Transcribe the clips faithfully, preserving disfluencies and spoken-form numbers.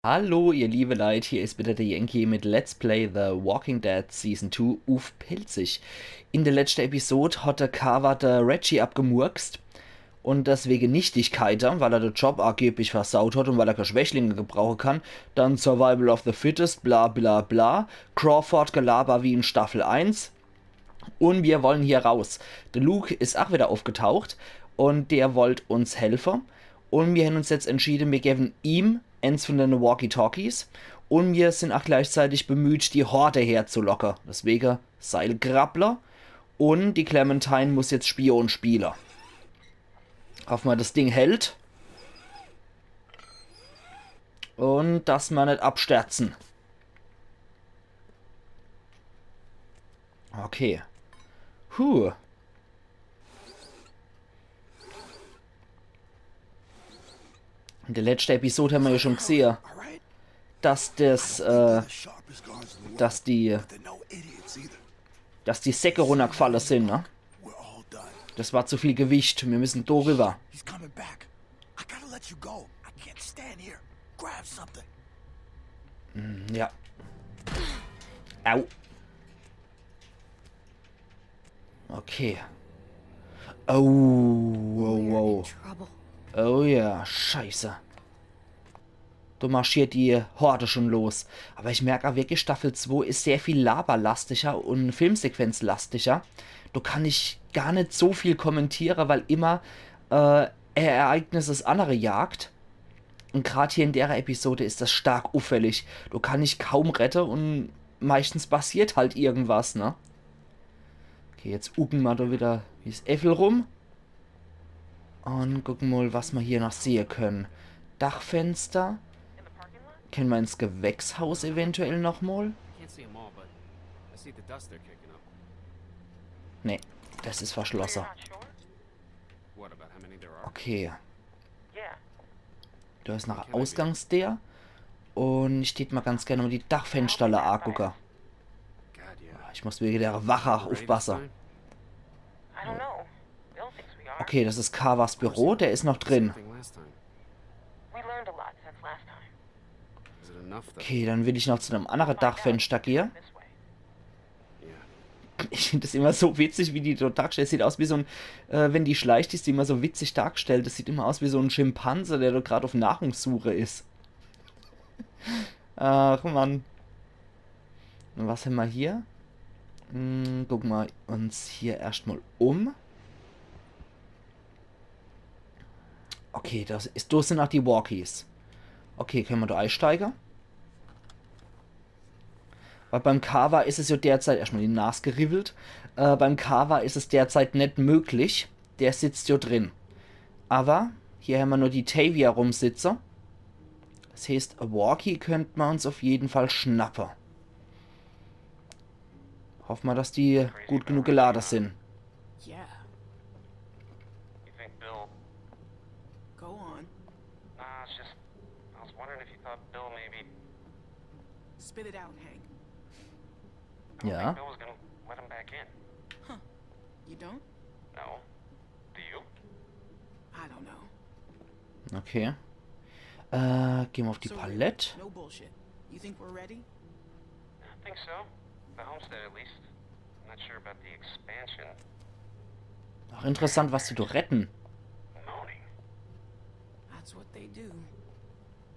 Hallo, ihr liebe Leit, hier is wieder der Yankee mit Let's Play The Walking Dead Season two uff Pälzisch. In der letschte Episod hat der Carver de Reggie abgemurkst un deswege Nichtigkeite, weil er de Job angeblich versaut hat un weil er kä Schwächlinge gebrauche kann. Dann Survival of the Fittest, bla bla bla. Crawford-Gelaber wie in Staffel eins. Un mir wollen hier raus. De Luke is ach wieder aufgetaucht un der wollt uns helfe. Un mir hän uns jetzt entschiede, mir gewen ihm ens vun dene Walkie-Talkies. Un mir sin ach gleichzeitig bemüht, die Horde herzulocke. Deswege Seilgrabbler. Un die Clementine muss jetzt Spion spiele. Hoffe mer, das Ding hält. Un dass mer net absterzen. Okay. Huh. In der letschte Episod hämmer ja schon gsehe, dass das, äh, dass die, dass die Säcke runnergfalle sin, ne? Das war zu viel Gewicht. Mir müssen do riwwer. He's coming back. I gotta let you go. I can't stand here. Grab something. Hm, ja. Au. Okay. Oh, oh, oh. Oh ja, scheiße. Do marschiert die Horde schon los. Aber ich merk ach wirklich, Staffel zwei is sehr viel laberlastiger un filmsequenzlastiger. Do kann ich gar net so viel kommentiere, weil immer, äh, e Ereignis das annere jagt. Un grad hier in dere Episode is das stark uffällig. Do kann ich kaum rette un meistens passiert halt irgendwas, ne? Okay, jetzt ucken mer do wieder wie's Äffel rum. Un gucken mol, was mer hier noch sehe können. Dachfenster. Kenne mer ins Gewächshaus eventuell noch mol? Can't see 'em all, but I see the dust they're kicking up. Nee, das is verschlosse. What about how many there are? Okay. Do is noch e Ausgangsdeer. Un ich tät mer ganz gern mol die Dachfensterle agucke. God, yeah. Ich muss wege der Wache uffpasse. I don't know. Bill thinks we are. Okay, das is Carvers Büro, der is noch drin. Something last time. We learned a lot since last time. Is it enough, though? Okay, dann will ich noch zu dem annere Dachfenster gehe. This way. Yeah. Ich find das immer so witzig, wie die do dargestellt. Sieht aus wie so en, äh, wenn die schleicht, is die immer so witzig dargestellt. Das sieht immer aus wie so en Schimpanse, der do grad uff Nahrungssuche is. Ach Mann. Un was hämmer hier? Hm, gucke mer uns hier erscht mol um. Okay, das is, do sin ach die Walkies. Okay, kenne mer do eisteige? Weil beim Carver is es jo derzeit, erscht mol die Nas geriwwelt, äh, beim Carver is es derzeit net möglich. Der sitzt jo drin. Aber hier hämmer nur die Tavia rumsitze. Das heeßt, e Walkie könnt mer uns uff jeden Fall schnappe. Hoffe mer, dass die gut genug gelade sin. Yeah. You think Bill? Go on. Nah, it's just, I was wondering if you thought Bill maybe. Spit it out, Hank. I don't Ja. think Bill was gonna let him back in. You don't? No. Do you? I don't know. Okay. Äh, gehn mer uff die So, Palette. No bullshit. You think we're ready? I think so. The homestead, at least. I'm not sure about the expansion. Ach, interessant, was die do redde. Moaning. That's what they do.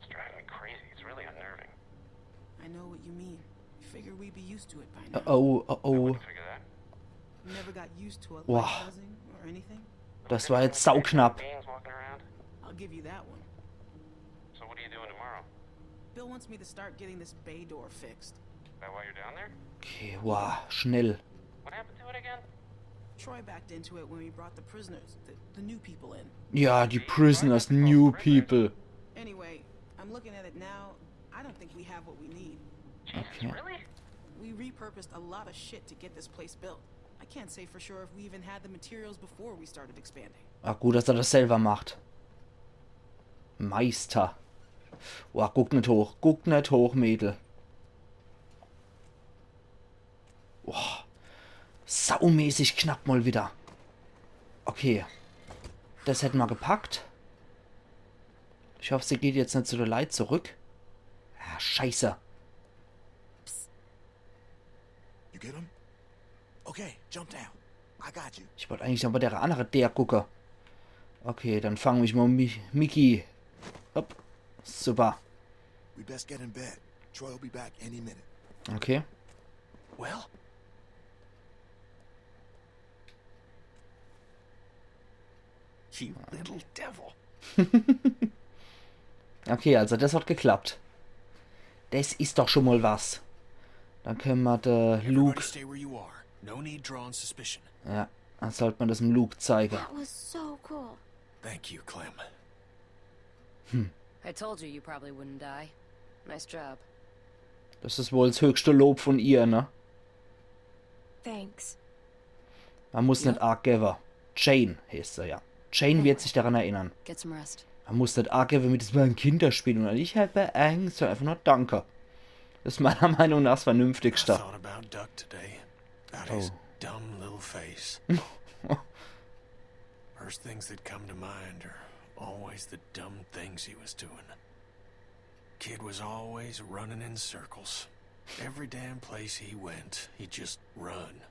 It's driving me crazy. It's really unnerving. I know what you mean. Figure we'd be used to it by now. Oh, oh, oh. Figure that. Never got used to a light buzzing or anything? Boah. Das war jetzt sauknapp. Beings walking around. I'll give you that one. So what are you doing tomorrow? Bill wants me to start getting this bay door fixed. Is that why you're down there? Okay, wow, schnell. What happened to it again? Troy backed into it when we brought the prisoners, the, the new people in. Ja, die Prisoners, new people. Anyway, I'm looking at it now. I don't think we have what we need. Okay. Really? We repurposed a lot of shit to get this place built. I can't say for sure if we even had the materials before we started expanding. Ah, gut, dass er das selber macht. Meister. Boah, guck net hoch. Guck net hoch, Mädel. Boah. Saumäßig knapp mal wieder. Okay. Das hätte mer gepackt. Ich hoff, sie geht jetzt net zu de Leit zurück. Scheiße. You get him? Okay, jump down. I got you. Ich wollt eigentlich noch bei der annere Deer gucke. Okay, dann fang ich mal Mi Mickey. Hopp. Super. We best get in bed. Troy will be back any minute. Okay. Well? You little devil. Okay, also das hat geklappt. Das is doch schon mal was. Dann können wir de Everybody Luke. Stay where you are. No need drawing suspicion. Ja, dann sollte man das dem Luke zeigen. That was so cool. Thank you, Clem. I told you you probably wouldn't die. Nice job. Das is wohl das höchste Lob von ihr, ne? Thanks. Man muss net arg gewwe. Jane heißt sie ja. Jane wird sich daran erinnern. Get some rest. Man muss net arg gewwe mit, das war ein Kinderspiel und ich habe Angst, sondern einfach nur Danke. Das is meiner Meinung nach das I Vernünftigste. Thought about Duck today. About his Oh. Dumb little face. First things that come to mind are always the dumb things he was doing. Kid was always running in circles. Every damn place he went, he'd just run.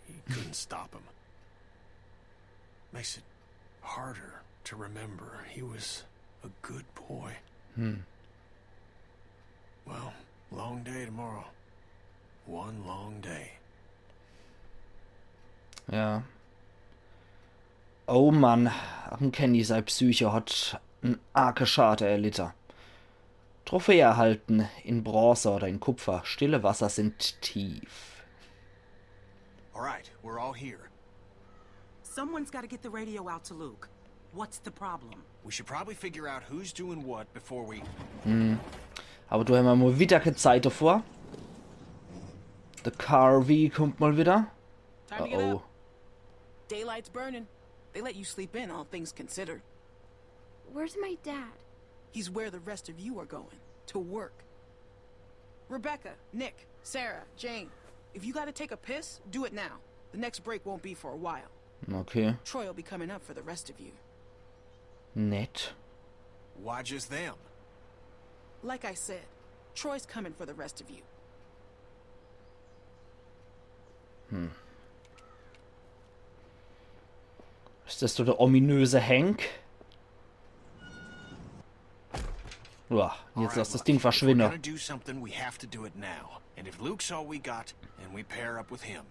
You couldn't stop him. Makes it harder to remember he was a good boy. Hm. Well, long day tomorrow. One long day. Ja. Oh Mann, ach, en Kenny sei Psyche hat en arge Schade erlitte. Trophäe erhalten in Bronze oder in Kupfer. Stille Wasser sind tief. All right, we're all here. Someone's got to get the radio out to Luke. What's the problem? We should probably figure out who's doing what before we. Aber du, hämmer mal wieder kee Zeit davor. De Carvey kommt mal wieder. Time to get Oh. Up. Daylight's burning. They let you sleep in, all things considered. Where's my dad? He's where the rest of you are going. To work. Rebecca, Nick, Sarah, Jane. If you gotta take a piss, do it now. The next break won't be for a while. Okay. Troy will be coming up for the rest of you. Nett. Why just them? Like I said, Troy's coming for the rest of you. Is das so der ominöse Hank? Uah, jetzt lass das Ding We're verschwinde. Gonna do something, we have to do it now. And if Luke's all we got, and we pair up with him,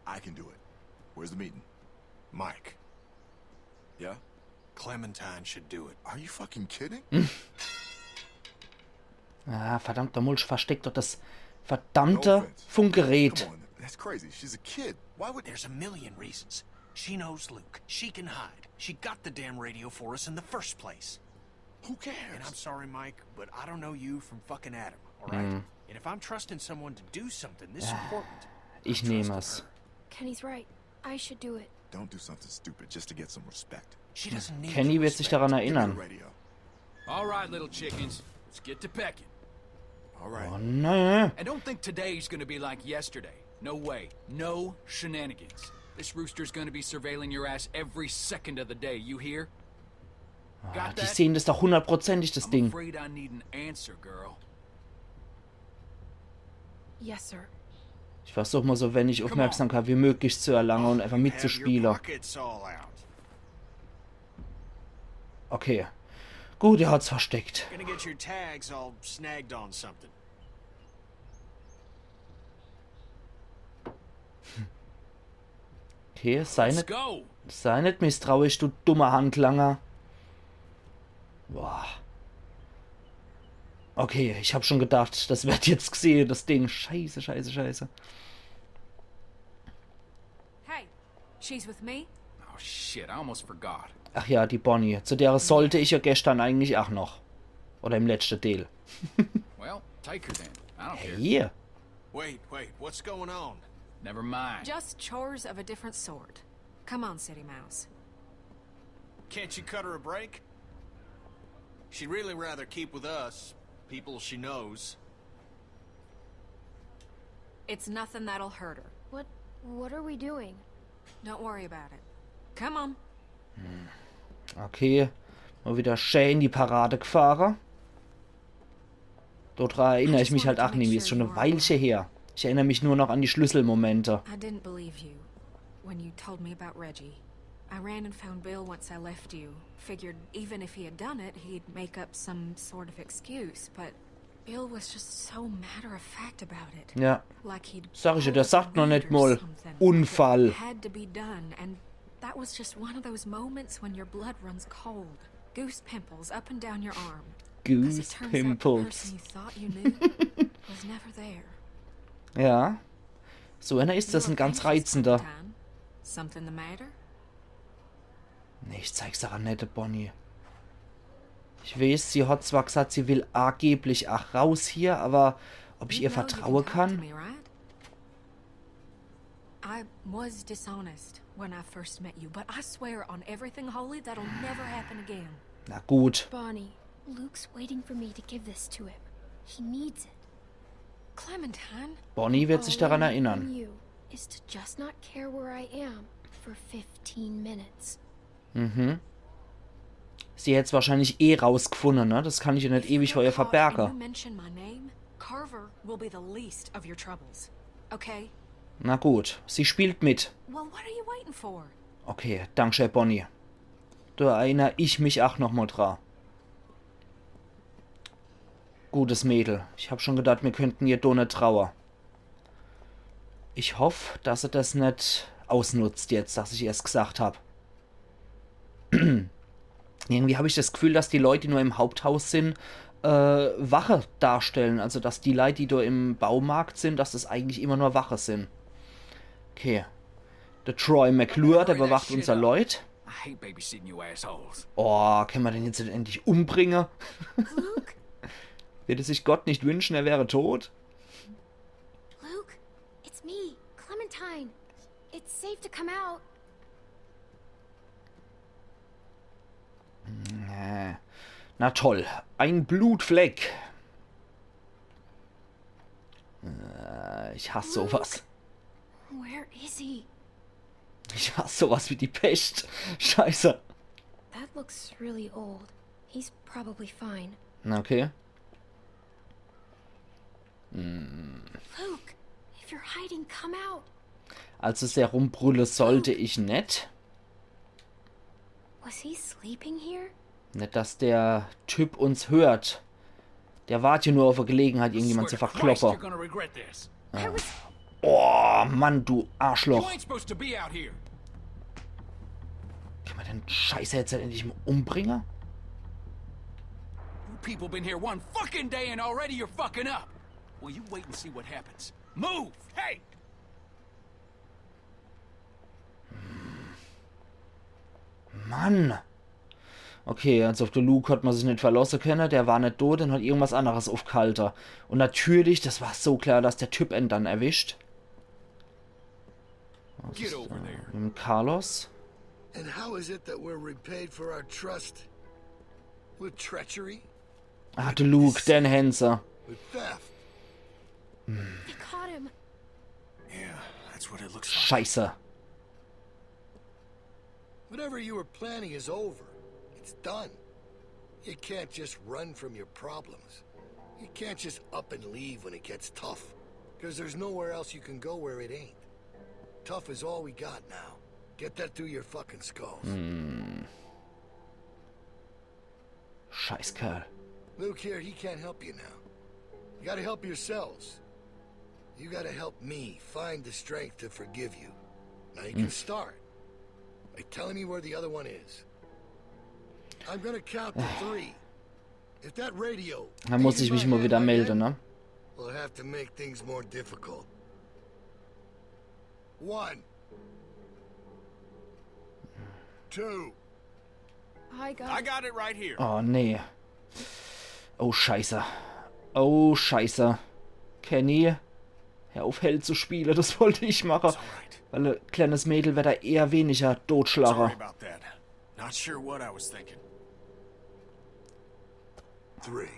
I can do it. Where's the meeting? Mike, Yeah? Clementine should do it. Are you fucking kidding? Ah, verdammter Mulch, versteck doch das No verdammte offense. Funkgerät. Come on, that's crazy. She's a kid. Why would? There's a million reasons. She knows Luke. She can hide. She got the damn radio for us in the first place. Who And I'm cares? Sorry, Mike, but I don't know you from fucking Adam, all right? And if I'm trusting someone to do something this important, Ich I'm nehme trusting es. her. Kenny's right. I should do it. Don't do something stupid just to get some respect. She doesn't need Kenny your wird sich respect. daran Give me the erinnern. Radio. All right, little chickens, let's get to pecking. All right. Oh nee. And don't think today's gonna be like yesterday. No way. No shenanigans. This rooster's gonna be surveilling your ass every second of the day, you hear? Ah, Got die that? Sehen das doch hundertprozentig, das I'm Ding. Afraid I need an answer, girl. Yes, sir. Ich versuch mal so wenig Aufmerksamkeit wie möglich zu erlangen und einfach Have your mitzuspielen. Pockets all out. Okay. Gut, er hat's versteckt. Gonna get your tags all snagged on something. Okay, sei Let's net, go. Sei net misstrauisch, du dummer Handlanger. Boah. Okay, ich hab schon gedacht, das wird jetzt gesehen, das Ding. Scheiße, scheiße, scheiße. Hey, she's with me. Oh shit, I almost forgot. Ach ja, die Bonnie. Zu der sollte ich ja gestern eigentlich auch noch. Oder im letzten Teil. Well, take her then. I don't care. Hier. Wait, wait, what's going on? Never mind. Just chores of a different sort. Come on, City Mouse. Can't you cut her a break? She'd really rather keep with us, people she knows. It's nothing that'll hurt her. What what are we doing? Don't worry about it. Come on. Okay. Mal wieder schön in die Parade gefahren. Dort dra erinner ich mich halt ach nimmi, is schon e Weilche her. Ich erinner mich nur noch an die Schlüsselmomente. I didn't believe you when you told me about Reggie. I ran and found Bill once I left you. Figured even if he had done it, he'd make up some sort of excuse, but Bill was just so matter of fact about it. Ja. Like he'd Sag ich ja, der sagt noch net mal Unfall. Had to be done, and that was just one of those moments when your blood runs cold. Goose pimples up and down your arm. 'Cause it turns out the person you thought you knew was never there. Ja. So einer is das, en ganz reizender. Something the matter? Nee, ich zeig's ach net, Bonnie. Ich weeß, sie hat zwar gesagt, sie will angeblich ach raus hier, aber ob ich ihr vertraue kann? I was dishonest when I first met you, but I swear on everything holy that'll never happen again. Na gut. Bonnie, Luke's waiting for me to give this to him. He needs it. Clementine? Bonnie wird sich daran All I need erinnern. from you is to just not care where I am for fifteen minutes. Mhm. Sie hätt's wahrscheinlich eh rausgefunne, ne? Das kann ich ja net ewig vor ihr If you're caught verberge. And you mention my name, Carver will be the least of your troubles. Okay? Na gut, sie spielt mit. Well, what are you waiting for? Okay, danke, Bonnie. Do erinner ich mich ach noch mal dra. Gutes Mädel. Ich hab schon gedacht, mir könnten ihr do net traue. Ich hoff, dass se das net ausnutzt jetzt, dass ich ihr's gesagt hab. Irgendwie hab ich das Gefühl, dass die Leute, die nur im Haupthaus sind, äh, Wache darstellen. Also, dass die Leute, die do im Baumarkt sind, dass das eigentlich immer nur Wache sind. Okay. Der Troy McClure, der bewacht unser Leut. I hate babysitting you assholes. Oh, kann man den jetzt endlich umbringen? Luke? Wird es sich Gott nicht wünschen, er wäre tot? Luke, it's me, Clementine. It's safe to come out. Äh, na toll, ein Blutfleck. Äh, ich hasse sowas. Where is he? Ich hasse sowas wie die Pest. Scheiße. That looks really old. He's probably fine. Na okay. Luke, if you're hiding, come out. Also sehr rumbrülle sollte ich net. Was he sleeping here? Net, dass der Typ uns hört. Der wart ja nur auf eine Gelegenheit, irgendjemand zu Swear to Christ, you're verkloppen. Gonna regret this. I was Oh, Mann, du You Arschloch. Ain't supposed to be out here. Kann man den Scheißer jetzt endlich mal umbringen? You people been here one fucking day and already you're fucking up. Well, you wait and see what happens. Move! Hey! Mann. Okay, also auf den Luke hat man sich net verlassen können. Der war net tot, den hat irgendwas anderes aufgehalten. Und natürlich, das war so klar, dass der Typ en dann erwischt. Was Get ist, over äh, there. Mit dem Carlos? And how is it that we're repaid for our trust? With treachery? Ah, der Luke, den Hänse. With theft? They caught him. Yeah, that's what it looks like. Scheiße. Whatever you were planning is over. It's done. You can't just run from your problems. You can't just up and leave when it gets tough. Because there's nowhere else you can go where it ain't. Tough is all we got now. Get that through your fucking skulls. Scheißkerl. Luke here, he can't help you now. You gotta help yourselves. You gotta help me find the strength to forgive you. Now you can start by telling me where the other one is. I'm gonna count to three. If that radio Da muss ich mich mal wieder melden, ne? We'll have to make things more difficult. One. Two. I got. I got it right here. Oh, nee. Oh, Scheiße. Oh, Scheiße. Kenny, hör auf, Held zu spielen. Das wollte ich machen. It's all right. Weil ein kleines Mädel wird da eher weniger Sorry totschlagen. About that. Not sure what I was thinking. Three.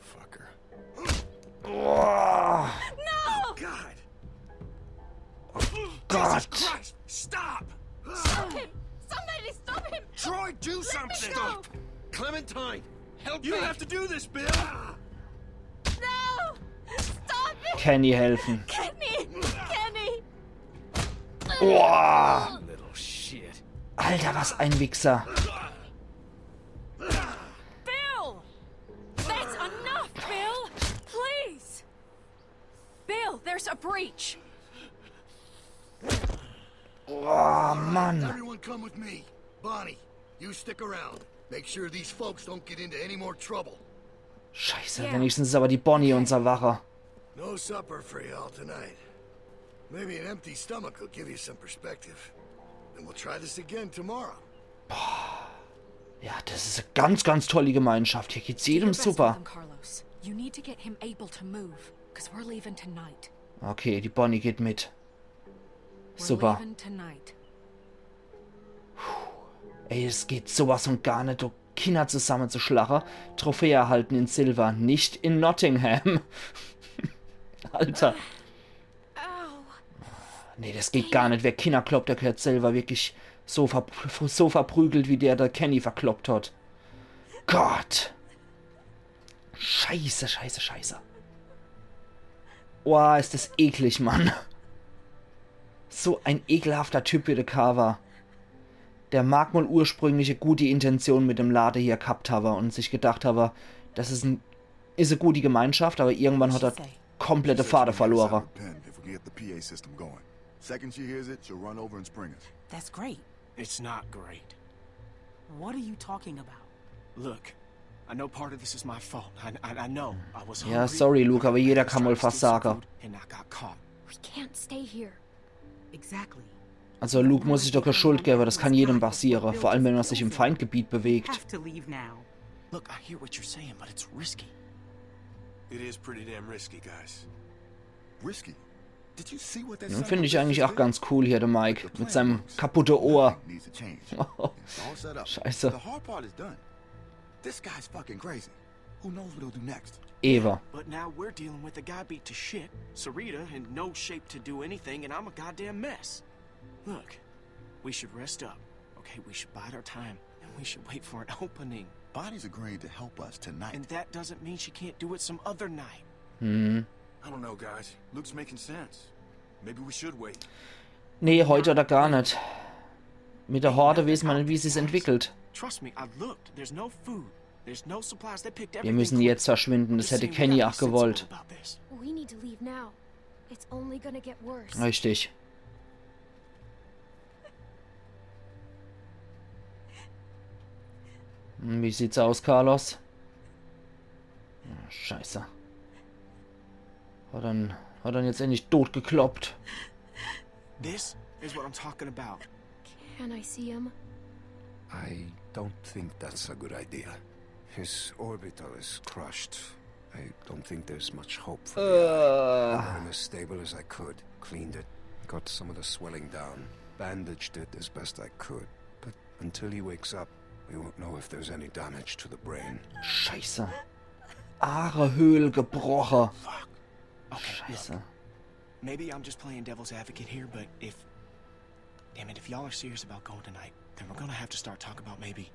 Fucker. Boah, No! God! Gott. Christ! Stop! Stop him! Somebody stop him! Troy, Do something. Stop! Clementine, help You me. Have to do this, Bill. No! Stop it! Kenny helfen. Kenny! Kenny! Boah! Little shit. Alter, was ein Wichser. Bill! That's enough, Bill! Please! Bill, there's a breach! Boah, Mann. Everyone come with me. Bonnie, you stick around. Make sure these folks don't get into any more trouble. Scheiße, Ja. Wenigstens is aber die Bonnie unser Wache. No supper for y'all tonight. Maybe an empty stomach will give you some perspective. And we'll try this again tomorrow. Ja, das is e ganz, ganz tolle Gemeinschaft. Hier geht's jedem Your best super. with them, Carlos. You need to get him able to move, cause we're leaving tonight. Okay, die Bonnie geht mit. We're Super. Leaving tonight. Ey, es geht sowas von gar net, do Kinner zusammenzuschlagen. Trophäe erhalten in Silver, nicht in Nottingham. Alter. Ow! Nee, das geht gar net. Wer Kinner kloppt, der gehört selber wirklich so, ver so verprügelt, wie der, der Kenny verkloppt hat. Gott. Scheiße, scheiße, scheiße. Boah, is das eklig, Mann. So ein ekelhafter Typ wie der Carver. Der mag mol ursprünglich e gute Intention mit dem Lade hier gehabt habe und sich gedacht habe, das is, ein, is e gute Gemeinschaft, aber irgendwann hat er komplett de Fade verlore. Pen if we can get the P A system going. Second she hears it, she'll run over and spring us. That's great. It's not great. What are you talking about? Look, I know part of this is my fault. I, I, I know. I was hungry. Ja, sorry, Luke, aber jeder I was kann mol trying to steal some versage. Food and I got caught. We can't stay here. Exactly. Also Luke muss sich doch e Schuld geben, das kann jedem passiere, vor allem wenn man sich im Feindgebiet bewegt. Have to leave now. Look, I hear what you're saying, but it's risky. It is pretty damn risky, guys. Risky? Did you see what that Den finde ich eigentlich auch ganz cool hier, der Mike, mit seinem kaputte Ohr. Needs to change. It's all set up. Scheiße. The hard part is done. This guy's fucking crazy. Who knows what he'll do next? Eva. But now we're dealing with a guy beat to shit, Sarita in no shape to do anything, and I'm a goddamn mess. Look, we should rest up, okay? We should bide our time, and we should wait for an opening. Bonnie's agreeing to help us tonight. And that doesn't mean she can't do it some other night. Hm. I don't know, guys. Luke's making sense. Maybe we should wait. Nee, heute oder gar net. Mit der Horde weiß man net, wie sich's entwickelt. Trust me, I looked. There's no food. There's no supplies. They picked Wir everything. müssen Quick. Jetzt verschwinden, das hätte Kenny auch gewollt. We need to leave now. It's only gonna get worse. Richtig. Hm, wie sieht's aus, Carlos? Ah, scheiße. Hat dann, hat dann jetzt endlich totgekloppt. This is what I'm talking about. Can I see him? I don't think that's a good idea. His orbital is crushed. I don't think there's much hope for the eye. I got him as stable as I could. Cleaned it. Got some of the swelling down. Bandaged it as best I could. But until he wakes up, we won't know if there's any damage to the brain. Scheiße. Aarehöhl gebrochen. Okay, look, Scheiße. Maybe I'm just playing devil's advocate here, but if, damn it, if y'all are serious about going tonight, then we're gonna have to start talking about maybe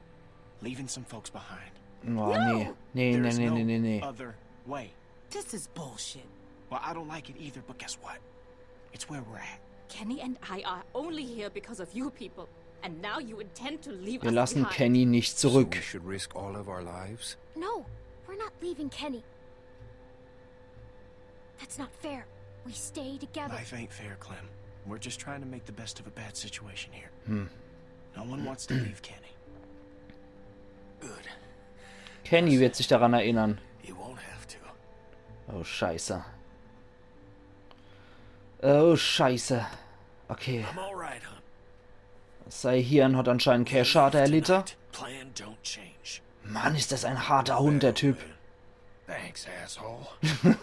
leaving some folks behind. Oh, nee. Nee, nee, There's nee, no nee, nee, nee. Other way. This is bullshit. Well, I don't like it either, but guess what? It's where we're at. Kenny and I are only here because of you people. And now you intend to leave Wir us lassen behind. Kenny nicht So zurück. we should risk all of our lives? No, we're not leaving Kenny. That's not fair. We stay together. Life ain't fair, Clem. We're just trying to make the best of a bad situation here. Hm. No one wants to leave Kenny. Good. Kenny wird sich daran erinnern. He won't have to. Oh, scheiße. Oh, scheiße. Okay. I'm all right, hon. Sei Hirn hat anscheinend kein Schade erlitten. Plan don't change. Mann, is das ein harter Hund, der Typ. Thanks, asshole. You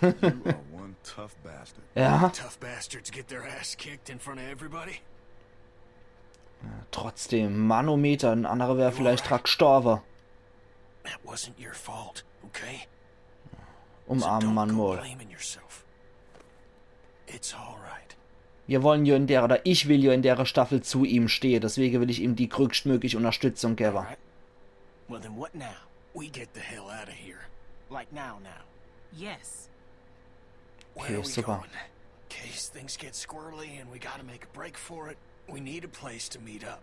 are one tough bastard. Ja. Tough bastards get their ass kicked in front of everybody. Trotzdem, Manometer, ein anderer wär vielleicht dran gestorben. That wasn't your fault, okay? Umarmen, Mann, Go mol. Blaming yourself. It's all right. Wir wollen ja in der, oder ich will ja in der Staffel zu ihm stehen, deswegen will ich ihm die größtmögliche Unterstützung geben. All right. Well, then what now? We get the hell out of here. Like now, now. Yes. Where are we going? Case things get squirrely and we gotta make a break for it, we need a place to meet up.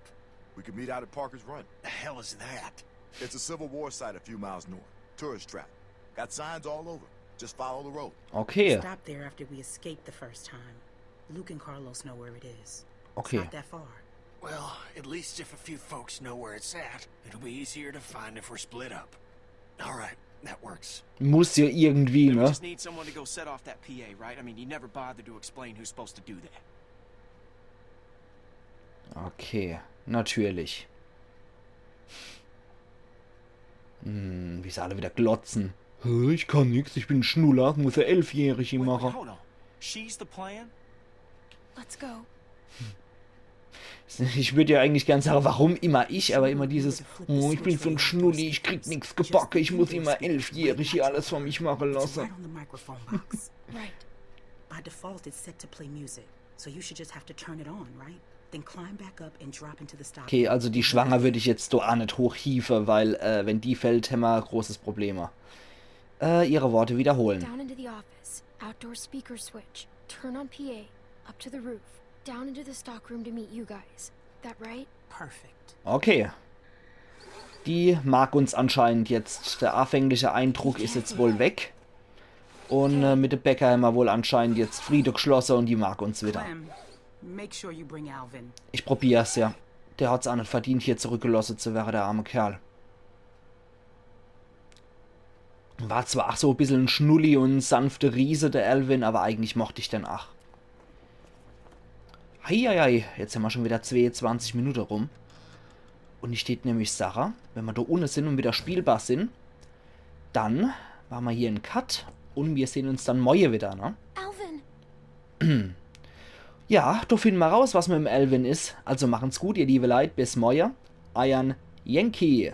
We could meet out at Parker's Run. The hell is that? It's a Civil War site a few miles north. Tourist trap. Got signs all over. Just follow the road. Okay. Stopped there after we escaped the first time. Luke and Carlos know where it is. It's Okay. Not that far. Well, at least if a few folks know where it's at, it'll be easier to find if we're split up. All right, that works. Muss ja irgendwie, We ne? Just need someone to go set off that P A, right? I mean, you never bothered to explain who's supposed to do that. Okay, natürlich. Hm, wie se alle wieder glotzen. Hä, ich kann nix, ich bin Schnuller, muss ja Elfjährige Wait, wait, mache. Hold on. She's the plan? Let's go. Ich würde ja eigentlich gern sagen, warum immer ich, aber immer dieses, oh, ich bin so ein Schnulli, ich krieg nix gebacke, ich muss immer Elfjährige alles für mich machen It's lassen. Right on the microphone box. Right. By default, it's set to play music, so you should just have to turn it on, right? Then climb back up and drop into the stock. Okay, also die Schwanger würde ich jetzt do a net hochhiefe, weil äh, wenn die fällt, hämmer großes Probleme. Äh, ihre Worte wiederholen. Down into the office. Outdoor speaker switch. Turn on P A. Up to the roof. Down into the stock room to meet you guys. That right? Perfect. Okay. Die mag uns anscheinend jetzt. Der anfängliche Eindruck is jetzt wohl weg. Und äh, mit de Becker hämmer wohl anscheinend jetzt Friede geschlosse und die mag uns wieder. Clem, make sure you bring Alvin. Ich probier's, ja. Der hat's a net verdient, hier zurückgelosse zu werre, der arme Kerl. War zwar ach so e bissel en Schnulli und en sanfte Riese, der Alvin, aber eigentlich mocht ich den ach. Heieiei, jetzt hämmer schon wieder zweeunzwanzig Minute rum. Und ich tät nämlich sache, wenn mer do unne sin und wieder spielbar sin, dann mache mer hier en Cut und mir sehn uns dann moie wieder, ne? Alvin! Ja, do finne mer raus, was mit em Alvin is. Also machen's gut, ihr liebe Leit. Bis moie. Eiern Yankee.